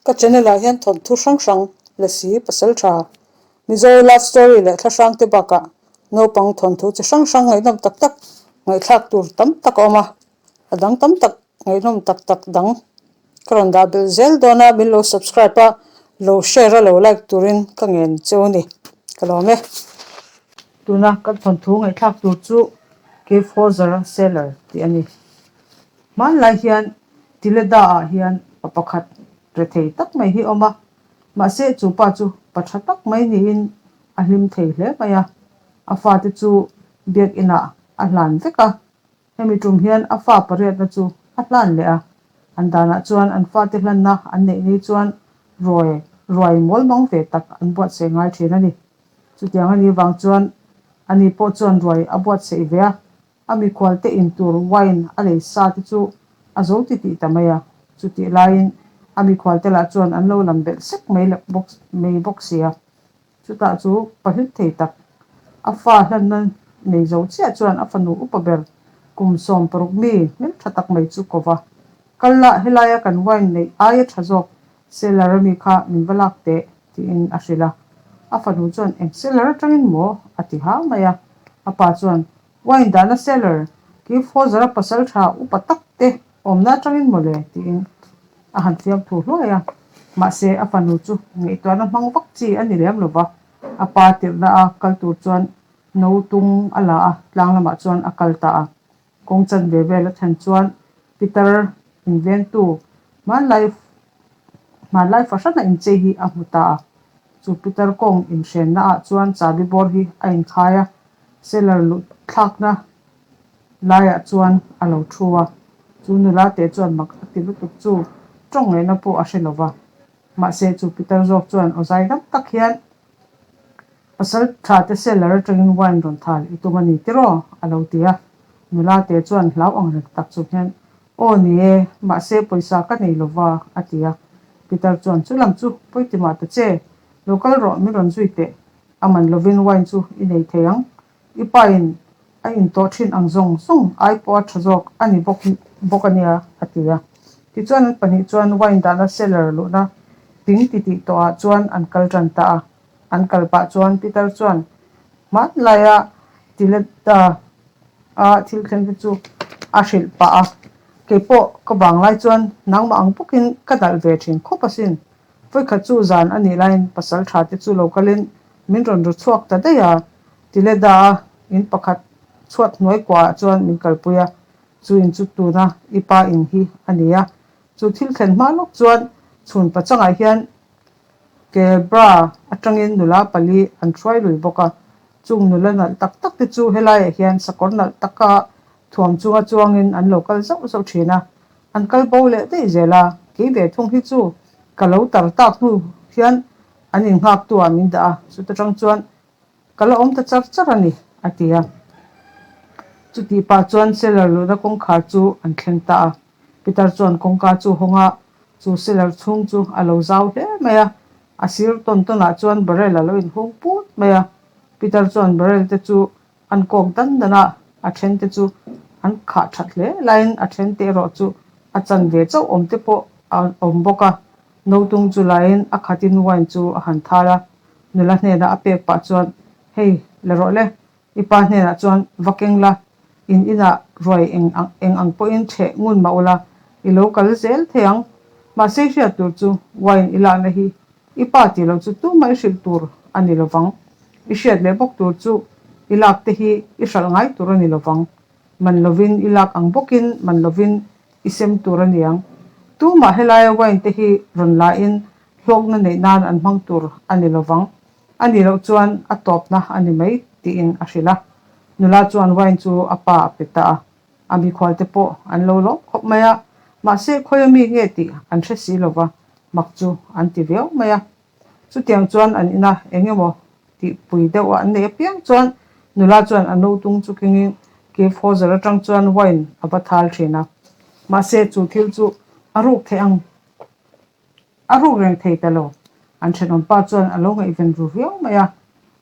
Ka channel ah hian thawnthu hrang hrang, Lasi, Pasaltha, Mizo love story leh thla hrang te bakah naupang thawnthu chi hrang hrang ngaihnawm tak tak ngaihthlak tur tam tak a awm a, a dang tam tak ngaihnawm tak tak dang ka rawn dah belh zel dawn a, min lo subscribe a, lo share a lo like turin ka ngen cheu a ni, ka lawm e. Tuna kan thawnthu ngaihthlak tur chu Cave Hoser Seller tih a ni. Hmanlai hian Tileda ah hian pa pakhat rethei tak mai hi a awm a, mahse chu pa chu pa tha tak mai niin a hlim thei hle mai a, a fate chu biakinah a hlan vek a, hemi tum hian a fa pariatna chu a hlan leh a, an danah chuan an fate hlanna an neih ni chuan ruai ruai mawl mang ve tak an buatsaih ngai thin a ni. Chutiang a nih vang chuan ani pawh chuan ruai a buatsaih ve a, A mikhualte in tur wine a lei sa te chu a zo ti tih ta mai a, chutih laiin a mikhualte lah chuan an lo lam belh sek mai leh bawk mai bawk si a. Chutah chu pahlit thei tak, a fa hlanna nei zo chiah chuan a fanu upa ber kum 16 mi hmeltha tak mai chu ko va, Kal lah helaia kan wine neih aia tha zawk cellar ami kha min va lak teh tiin a hrilh a. A fanu chuan eng cellar atangin maw? a ti hau mai a. A pa chuan Wine dahna cellar, Keith Fozer-a pasal tha upa tak te awmna atangin mawle tiin a han fiam thu hluai a. Mahse, a fanu chu ngaihtuahna hmang vak chi a ni lem lo va, a pa tirhna a kal tur chuan no tung a la a, tlang lamah chuan a kal ta a. Kawng chanve vel a thlen chuan Peter invengtu hmanlai hmanlai fahrana inchei hi a hmu ta a. Chu Peter kawng inhrenna ah chuan chabi bawr hi a inkhai a, cellar luh thlakna laiah chuan a lo thu a. Chu nula te chuan mak a ti lutuk chu tawng ngaihna pawh a hre lo va. Mahse chu Peter zawk chuan aw zai dam tak hian Pasal tha te cellar atangin wine rawn thal i tum a ni tiraw? a lo ti a. Nula te chuan hlau ang reng tak chung hian Aw ni e, mahse pawisa ka nei lova, a ti a. Peter chuan chu lam chu pawi ti mah ta che, lo kal rawh min rawn zui teh, a man lovin wine chu i nei thei ang, i pa in a intawh thin ang zawng zawng ai pawh a tha zawk a ni bawk bawk a nia, a ti a. Tichuan an pahnih chuan wine dahna cellar luhna ping titih tawhah chuan an kal tan ta a. An kal pah chuan Peter chuan hmanlaia Tileta a thil thleng te chu a hrilh pah a, Keipawh ka vang lai chuan nangmah ang bawkin ka dalh ve thin khawp asin. Vawikhat chu zan a nih laiin pasal tha te chu lo kalin min rawn ru chhuak ta daih a, Tileda a in pakhat chhuat hnuai kuaah chuan min kalpui a, chu in chu tuna i pa in hi a ni a, chu thil thlen hma lawk chuan chhun pachangah hian Kebra atangin nula pali an hruai lui bawk a, chung nula nalh tak tak te chu helaiah hian sakawr nalh taka thuam chunga chuangin an lo kal zauh zauh thin a, an kal bo leh daih zel a, kei ve thung hi chu ka lo tar tak hnu hian an innghaktu ah min dah a, chuta tang chuan Ka la awm ta char char a ni, a ti a. Chutih pah chuan cellar luhna kawngkhar chu an thleng ta a. Peter chuan kawngka chu hawng a, chu cellar chhung chu a lo zau hle mai a. A sir tawn tawnah chuan barrel a lo inhung put mai a. Peter chuan barrel te chu an kawk dan dan a, a then te chu an khah that hle laiin a then te erawh chu a chanve chauh awm te pawh a awm bawk a. Notung chu laiin a khatin wine chu a han thal a. Nula hnenah a pek pah chuan, Hei, la rawh le, i pa hnenah chuan va keng la, in inah ruai eng ang eng ang pawhin ṭheh ngun mah ula, i lo kal zel thei ang. Mahse i hriat tur chu wine i lakna hi i pa tih loh chu tumah i hrilh tur a ni lovang. I hriat leh bawk tur chu i lak te hi i hralh ngai tur a ni lovang. Man lovin i lak ang bawkin man lovin i sem tur a ni ang. Tumah helaia wine te hi rawn lain Hlawkna neih nan an hmang tur a ni lovang. A nih loh chuan a tawpna a ni mai tiin a hrilh a. Nula chuan wine chu a pa a pe ta a. A mikhualte pawh an lo lawm khawp mai a, mahse khawi ami nge tih an hre si lova, mak chu an ti viau mai a. Chutiang chuan an ina eng emaw tihpui deuh an neih apiang chuan nula chuan a notung chu kengin Cave Hoser atang chuan wine a va thal thin a. Mahse chu thil chu a ruk theih ang. A ruk reng thei ta lo. An thenawm pa chuan a lo ngaihven ru viau mai a.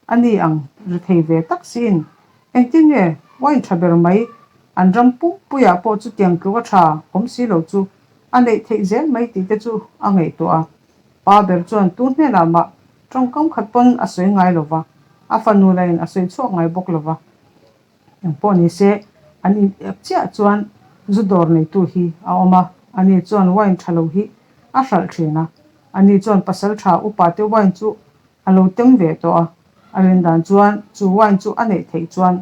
A ni ang ri thei ve tak siin engtin nge wine tha ber mai an ram pumpuiah pawh chutiang tluk a tha awm si lo chu a neih theih zel mai tih te chu a ngaihtuah a. Pa ber chuan tu hnenah mah tawngkam khat pawn a sawi ngai lo va, a fanu lahin a sawi chhuak ngai bawk lo va. Eng pawh ni se, an in ep chiah chuan zu dawr neitu hi a awm a, ani chuan wine tha lo hi a hralh thin a. Ani chuan pasal tha upa te wine chu a lo tem ve tawh a, a rin dan chuan chu wine chu a neih theih chuan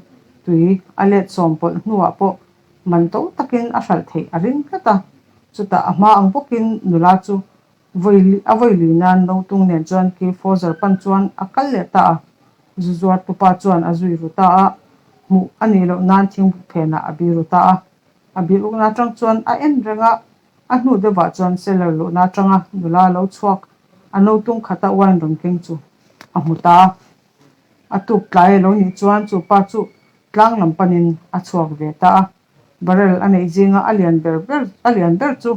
tui a let sawm pawlh hnuah pawh man to takin a hralh theih a ring tlat a. Chutah a hma ang bawkin nula chu Vawi a vawi lui nan Notung nen chuan Keifozer pan chuan a kal leh ta a, zu zuartupa chuan a zui ru ta a, hmuh a nih loh nan thingbuk phenah a bi ru ta a. A bi rukna atang chuan a en reng a, a hnu deuhah chuan cellar luhna atanga nula lo chhuak a Notung khata wine rawn keng chu a hmu ta a. A tuk tlai a lo nih chuan chu pa chu tlang lam panin a chhuak ve ta a. Barrel a neih zinga a lian ber ber a lian ber chu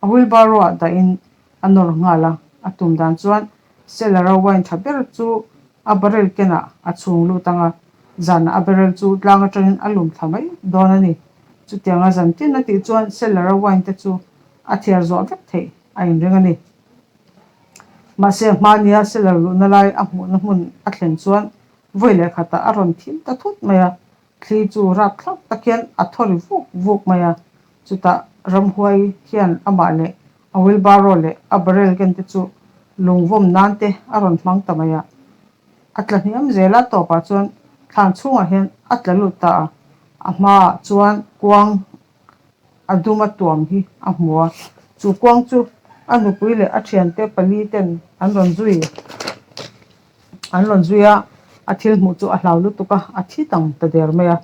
a wheelbarrow ah dahin a nawr nghal a, a tum dan chuan cellar a wine tha ber chu a barrel kenah a chhung lut ang a, zanah a barrel chu tlang atangin a lum thla mai dawn a ni. Chutianga zan tin a tih chuan cellar a wine te chu a thiar zuah vek theih a inring a ni. Mahse hmania cellar luhna lai a hmuhna hmun a thlen chuan vawi leh khatah a rawn thim ta thut mai a, Thli chu rapthlak tak hian a thaw ri vuk vuk mai a, chutah ramhuai hian amah leh a wheelbarrow leh a barrel ken te chu lungvawm nan te a rawn hmang ta mai a. A tla hniam zel a, tawpah chuan thlan chhungah hian a tla lut ta a, a hmaah chuan kuang a dum a tuam hi a hmu a, chu kuang chu a nupui leh a thiante pali ten an rawn zui. An rawn zui a, a thil hmuh chu a hlau lutuk a, a thi tang ta der mai a.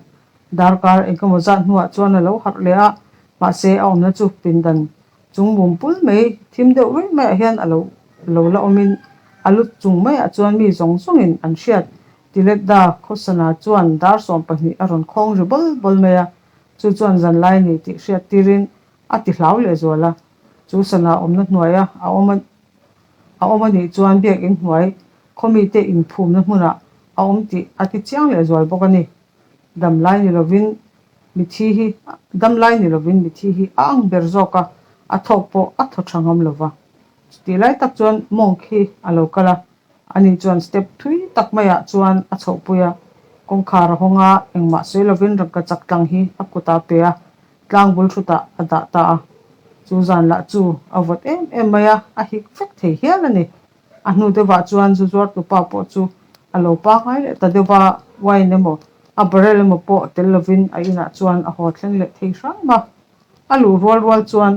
Darkar engemaw zat hnuah chuan a lo harh leh a, mahse a awmna chu pindan chung mum pul mai thim deuh ruih maiah hian a lo lo la awmin a lut chung maiah chuan mi zawng zawngin an hriat. Tiletda Khawsana chuan dar 12 a rawn khawng ri bawl bawl mai a, chu chuan zanlai ni tih hriat tirin a ti hlau lehzual a, chu sana awmna hnuaia a awm a A awm a nih chuan biakinn hnuai khawmite inphumna hmunah a awm tih a ti chiang leh zual bawk a ni. Dam lai ni lovin mithi hi dam lai ni lovin mithi hi a ang ber zawk a, a thawk pawh a thaw tha ngam lova. Chutih lai tak chuan monk hi a lo kal a, ani chuan step thui tak maiah chuan a chhohpui a, kawngkhar a hawng a, engmah sawi lovin rangkachak tlang hi a kutah a pe a, Tlang bul thutah a dah ta a, chu zan lah chu a vawt em em mai a, a hik vek thei hial a ni. A hnu deuhah chuan zu zuartupa pawh chu a lo pangngai leh ta deuh a, wine emaw a barrel emaw pawh tel lovin a inah chuan a haw thleng leh thei hram a. A luh rual rual chuan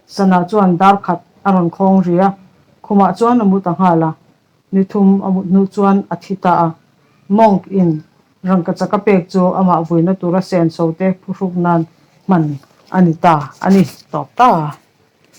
sana chuan dar khat a rawn khawng ri a, khumah chuan a mu ta nghal a. Ni thum a mut hnu chuan a thi ta a, Monk in rangkachak a pek chu amah vuina tura senso te phuhruk nan hman a ni ta a ni tawp ta.